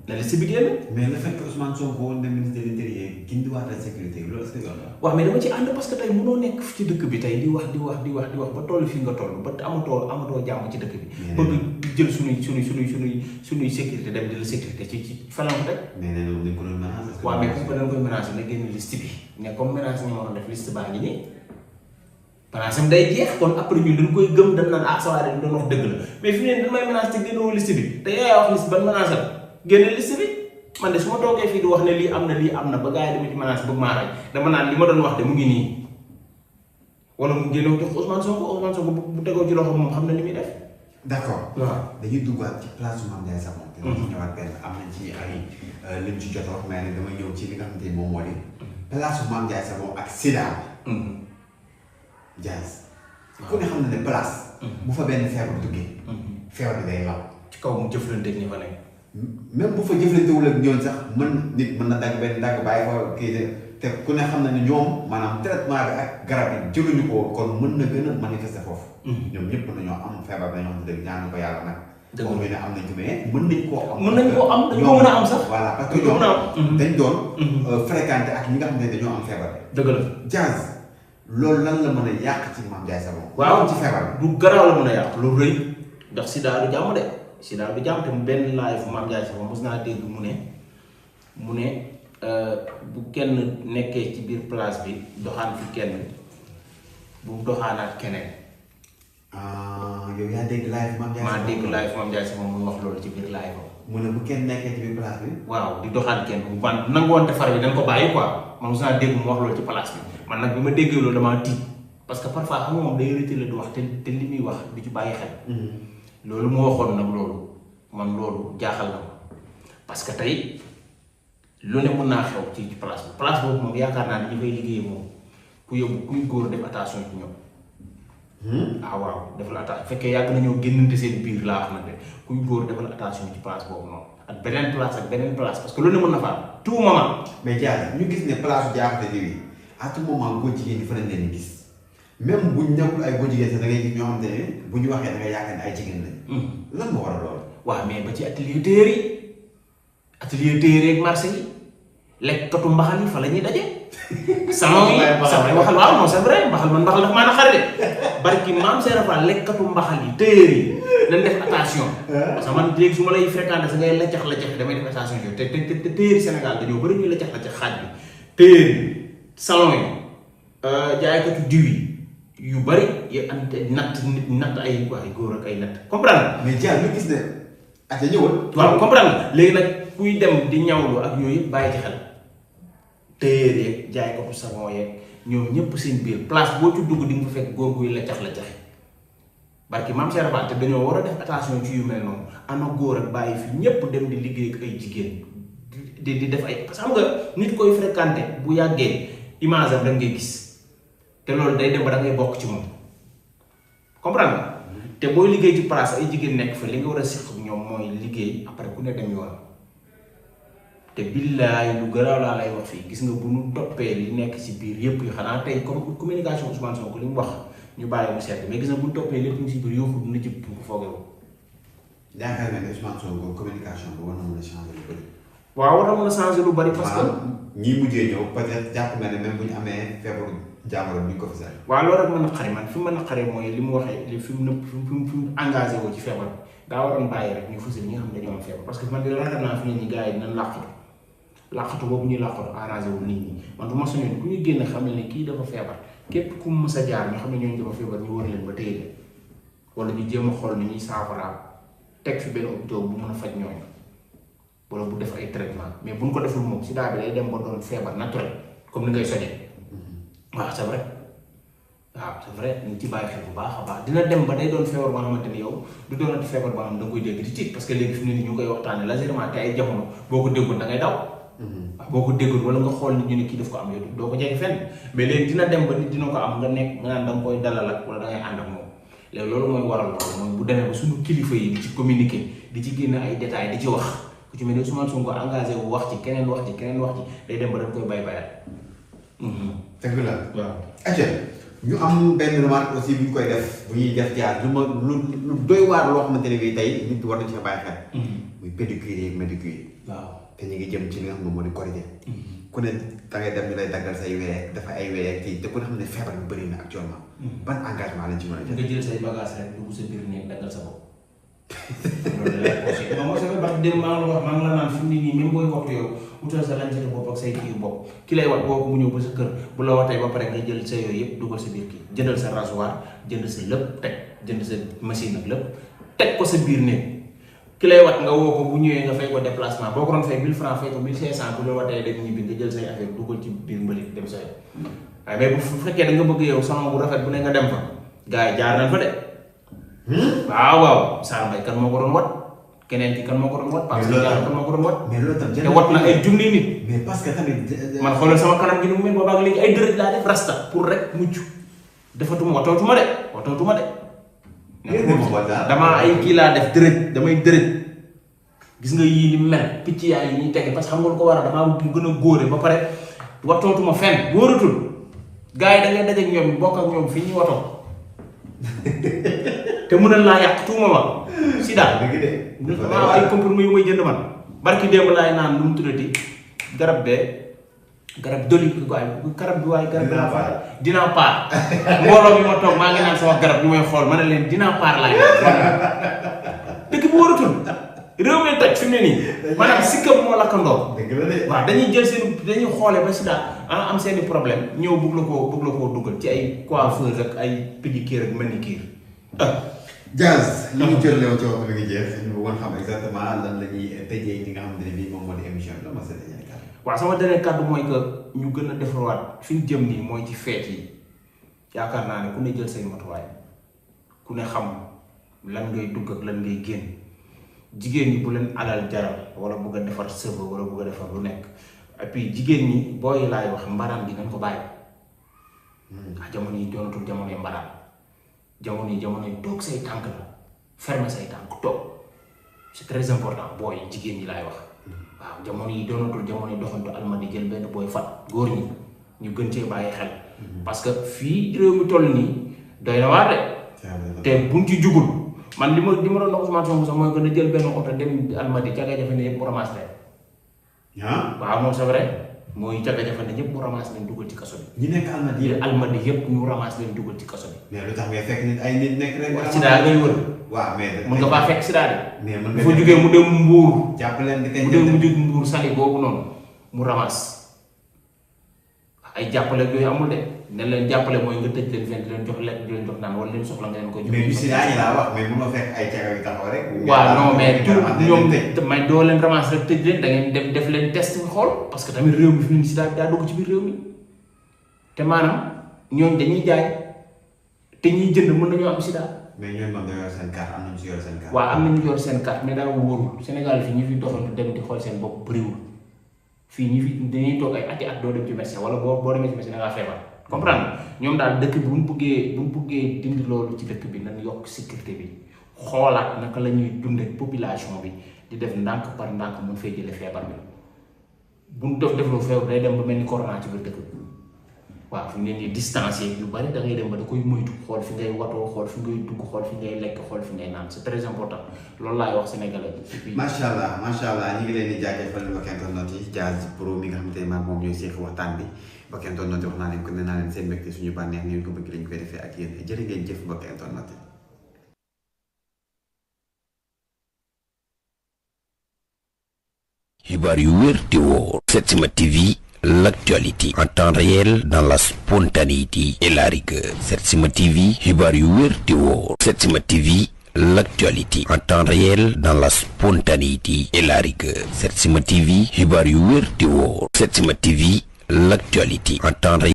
na liste bi génn. mais le fait que Ousmane Sonko woon na ministre de l'intérieur gindiwaat la sécurité loolu est-ce que yoon la. waaw mais dama ci ànd parce que tey mënoo nekk ci dëkk bi tey di wax ba toll fii nga toll ba amatoo jàmm ci dëkk bi. bëgg jël suñuy sécurité dem di la sécurité ci fan la ko teg. mais nee na moom dañ ko doon menacer. waaw mais comme que dañ koy menacer na génn liste bi ne comme menace ñu waroon def liste baa ngi nii menace am day jeex kon après ñun dañ koy gëm dañ naan sa waay dañ doon wax dëgg la mais fi mu ne dañ may menace te génnoo liste bi te yaa wax liste ban menace la génne liste bi man de su ma toogee fii di wax ne lii am na ba gars yi dama ci menace bëgg maa rey dama naan li ma doon wax de mu ngi nii wala mu génnew jox Ousmane Sonko bu tegoo ci loxo moom xam na li muy def. d'accord. waaw dañuy duggaat ci place su Mame Ndiaye Savon. te dañuy ñëwaat benn am nañ ci ay lim ci jot a wax mais nag dama ñëw ci li nga xamante ni moom moo di place su Mame Ndiaye Savon ak Sida. Diaz. ku ne xam na ne place. bu fa benn feebar duggee. feebar bi day law. ci kaw mu jëflanteeg ñi fa nekk. même bu fa jëflantewul ak ñoom sax nit mën na dagg benn dagg bàyyi fa kii de te ku ne xam na ne ñoom maanaam traitement bi ak garab yi jëluñu ko kon mën na gën a manifester foofu. ñoom ñëpp nañoo am feebar dañoo xam ne dëgg ñaanu ko yàlla nag. dëgg la ñu ne am nañ ko mais mën nañ koo am. mën nañ koo am dañu ko mën a am sax. voilà parce que ñoom dañ doon. fréquenté ak ñi nga xam ne dañoo am feebar bi. dëgg la Diaz loolu lan la mën a yàq ci Mame Ndiaye Savon. waaw ci feebar bi. du garaaw la mën a yàq lu rëy ndax Sida du jàmm de. Sida du jàmm te benn live Mame Ndiaye Savon mos naa dégg mu ne bu kenn nekkee ci biir place bi doxaan fi kenn bu doxaanaat keneen. yow yaa dégg live Mame Ndiaye Savon. maa dégg live Mame Ndiaye Savon muy wax loolu ci biir live am. mu ne bu kenn nekkee ci biir place bi. waaw di doxaan kenn bu ban nangoonte far bi dañ ko bàyyi quoi man mos naa dégg mu wax loolu ci place bi man nag bi ma déggee loolu damaa tiit parce que parfois xam nga moom day retiré du wax te li muy wax di ci bàyyi xel. loolu moo waxoon nag loolu man loolu jaaxal na ma parce que tey lu ne mën naa xew ci place bi place boobu moom yaakaar naa ne ñi fay liggéeyee moom ku yóbbu kuy góor def attention ci ñoom. waaw defal attention fekkee yàgg nañoo génnante seen biir laa xam ne kuy góor defal attention ci place boobu noonu ak beneen place parce que lu ne mën na fa am tout moment. mais Diaz ñu gis ne place su jaaxle bi à tout moment góor jigéen ñi fa lañ leen gis. même buñ nekkul ay góor jigéen sax da ngay gis ñoo xamante ne bu ñu waxee da ngay yaakaar ne ay jigéen lañ. lan moo waral loolu. waaw mais ba ci atelier téere ak marché yi lekkatu mbaxal yi fa la ñuy daje. salon yi mbaxal waaw non c'est vrai mbaxal dafa maa na xare de barki maam Serap Fall lekkatu mbaxal yi téere yi nañ def attention. parce que man léegi su ma lay fréquenté sa ngay laccax damay def attention ci te téere Sénégal dañoo bëri ñuy laccax xaaj bi téere salon yi jaaykatu diw yi. yu bari yu am natt ay wax góor ak ay natt comprendre mais Diaz ñu gis ne ak ya ñëwal. waaw comprendre léegi nag kuy dem di ñawlu ak yooyu yëpp bàyyi ci xel téer yeeg jaay ko savon yeeg ñoom ñëpp seen biir place boo ci dugg di nga fa fekk góor guy laccax barki maam Cheikh Fall te dañoo war a def attention ci yu mel noonu ana góor ak bàyyi fi ñëpp dem di liggéey ak ay jigéen di def ay parce que xam nga nit koy fréquenté bu yàggee image am rek ngay gis. te loolu day dem ba da ngay bokk ci moom comprendre nga te booy liggéey ci place ay jigéen nekk fa li nga war a siq ñoom mooy liggéey après ku ne dem yoon te billaay lu garaaw laa lay wax fii gis nga bu ñu toppee li nekk ci biir yëpp yi xanaa tey comme communication Ousmane Sonko li mu wax ñu bàyyi mu seet mais gis nga bu ñu toppee lépp ñu ci biir yoofu dina jëpp bu ko foogee yaakaar naa ne Ousmane Sonko communication bi war na mën a changer lu bëri. waaw war na mën a changer lu bëri parce que. ñii mujjee ñëw peut-être jàpp nga ne même bu ñu amee feebaru jàngoro bi ñu ko fi sax. waaw loolu rek mën a xari man fi mu mën a xaree mooy li mu waxee li fi mu engagé woo ci feebar bi daa waroon bàyyi rek ñu fësal ñi nga xam ne dañoo am feebar parce que man de ragal naa fi ne ñi gars yi dinañ làqatu boobu ñuy làqatu arrangé wul nit ñi man du ma soñoon ku ñu génn xam ne kii dafa feebar képp ku mu mës a jaar ñu xam ne ñooñu dafa feebar ñu wër leen ba téye leen wala ñu jéem a xool ni ñuy saafaraal teg fi benn hôpital bu mën a faj ñooñu wala bu def ay traitement mais buñ ko deful moom sida bi day dem ba doon feebar naturel comme ni ngay sojee waaw c'est vrai waaw c'est vrai ñu ci bàyyi xel bu baax a baax dina dem ba day doon feebar boo xamante ni yow du doonati feebar boo xam ne da nga koy dégg di tiit parce que léegi fi mu ne nii ñu ngi koy waxtaanee légèrement te ay jamono boo ko déggoon da ngay daw. waaw boo ko déggoon wala nga xool nit ñu ne kii daf ko am yow doo ko jege fenn mais léegi dina dem ba nit dina ko am nga nekk nga naan da nga koy dalal ak wala da ngay ànd ak moom léegi loolu mooy waral loolu mooy bu demee ba suñu kilifa yi di ci communiquer di ci génne ay détails di ci wax ku ci mel ni Ousmane Sonko engagé wu wax ci keneen day dem ba dañ koy bay bayal. dëgg la waaw. ayca ñu am benn remarque aussi bu ñu koy def bu ñuy def jaar lu doy waar loo xamante ne bii tey nit war nañu ci bàyyi xel. muy pédicure yi manucure. waaw te ñu ngi jëm ci li nga xam ne moo di korité. ku ne da ngay dem ñu lay daggal say wéer dafa ay wéer kii te ku ne xam ne feebar bi bëri na actuellement. ban engagement lañ ci mën a jël. nga jël say bagage rek dugg sa biir néeg daggal sa bopp. loolu lay conseillé moom moo sa baax dem maa ngi la wax maa ngi la naan fi mu ne nii même booy waxtu yow utal sa lancette bopp ak say kii bopp ki lay wax boo ko mu ñëw ba sa kër bu la waxtee ba pare nga jël sa yooyu yëpp dugal sa biir kii jëndal sa rasoir jënd sa lépp teg jënd sa machine ak lépp teg ko sa biir néeg ki lay wat nga woo ko bu ñëwee nga fay ko déplacement boo ko doon fay 1000 francs fay ko 1500 bu la watee dem ñibbi nga jël say affaire dugal ci biir mbalit dem sa yoon waaye mais bu fekkee da nga bëgg yow salon bu rafet bu ne nga dem fa gars yi jaar nañ fa de waaw Sarr Mbaye kan moo ko doon wat keneen ki kan moo ko doon wat parce que kan moo ko doon wat mais loolu tam te wat na ay junni nit mais parce que tamit man xoolal sama kanam gi nu mu mel boobaag léegi ay dërëj laa def rasta pour rek mucc defatuma watootuma de damaa ay kii laa def dërëj damay dërëj gis nga yii ni mel picc yaay yi ñuy tege parce que xam nga lu ko waral damaa mu gën a góore ba pare watootuma fenn góoratul gars yi da ngay dajeeg ñoom bokk ak ñoom fii ñuy watoo te mënal laa yàq tuuma ma sida waaw ay comprimés yu may jënd man barki démb laay naan lu mu tuddati garab doli garab bi waaye garab dinaa paar mbooloo bi ma toog maa ngi naan sama garab bi may xool ma ne leen dinaa paar laay dëkk bi waratul réew mi toj fi mu ne nii maanaam sikkam moo lakkandoo waaw dañuy jël dañuy xoole ba sida am seeni problème ñëw bëgg la koo dugal ci ay coiffeuse ak ay pédicure ak manicure Diaz li ñu jël leew ci waxtu bi ngi jeex ñu bëggoon xam exactement lan la ñuy tëjee li nga xamante ne bii moom moo di émission bi la ma sa dernier kàddu. waaw sama dernier kàddu mooy que ñu gën a defarwaat fi ñu jëm nii mooy ci feet yi yaakaar naa ne ku ne jël say matuwaay ku ne xam lan ngay dugg ak lan ngay génn jigéen ñi bu leen alal jaral wala bëgg a defar sëb wala bëgg a defar lu nekk et puis jigéen ñi booy laay wax mbaraan gi nañ ko bàyyi. jamono yi doonatul jamonoy mbaraan. jamono yi toog say tànk la fermer say tànk toog c'est très important booy jigéen ñi laay wax waaw jamono yi doonatul jamono yi doxantu almadi jël benn booy fat góor ñi ñu gën cee bàyyi xel parce que fii réew mi toll nii doy na waar de te buñ ci jugul man li ma doon wax Ousmane Sonko sax mooy gën a jël benn oto dem almadi jafe-jafe ne yëpp mu ramasse leen waaw moom c'est vrai mooy jafe-jafe ne ñëpp mu ramasse leen dugal ci kaso bi. ñi nekk almadi yëpp ñu ramasse leen dugal ci kaso bi. mais lu tax ngay fekk nit ay nit nekk rek. waaw Sida ngay wër. waaw mais mën nga faa fekk Sida de. mais mën nga fa jógee mu dem Mbuur. jàpp leen di mu dem mu jóg Mbuur sali boobu noonu mu ramasse ay jàppale yooyu amul de ne leen jàppale mooy nga tëj leen fenn di leen jox lekk di leen jox naan wala leen soxla nga leen koy jox. mais bi Sida ñi laa wax mais mënoo fekk ay caga yu taxaw rek. waaw non mais tout ñoom may doo leen ramasse rek tëj leen da ngeen dem def leen test xool parce que tamit réew mi fi mu ne Sida daa dugg ci biir réew mi te maanaam ñooñu dañuy jaay te ñiy jënd mën nañoo am Sida. mais ñooñu moom dañoo yor seen carte am nañu si yor seen carte. waaw am nañu yor seen carte mais daa wóorul Sénégal fi ñi fi doxantu dem di xool seen bopp bëriwul fii ñi fi dañuy toog ay ati at doo dem ci médecin wala boo demee ci médecin da ngaa feebar comprendre ñoom daal dëkk bi bu ñu buggee dindi loolu ci dëkk bi nañ yokk sécurité bi xoolaat naka la ñuy dundee population bi di def ndànk par ndànk mun fay jëlee feebar bi bu ñu def lu feebar day dem ba mel ni corona ci biir dëkk bi waaw fi ngeen di distancier yu bari da ngay dem ba da koy moytu xool fi ngay watoo xool fi ngay dugg xool fi ngay lekk xool fi ngay naan c'est très important loolu laay wax sénégalais yi. macha allah ñu ngi leen di jaajëfal mbokki internet yi Diaz Pro mi nga xamante ne maag moom ñooy seq waxtaan bi mbokki internet yi wax naa leen ko nee naa leen seen mbégte suñu bànneex ni ñu ko bëgg lañ koy defee ak yéen jërë ngeen jëf mbokki internet yi. xibaar yu wér te wóor Setsima TV, l'actualité en temps réel dans la spontanéité et la rigueur. Setsima TV, xibaar yu wér te wóor. Setsima TV, l'actualité en temps réel dans la spontanéité et la rigueur. Setsima TV, xibaar yu wér te wóor. Setsima TV, l'actualité en temps réel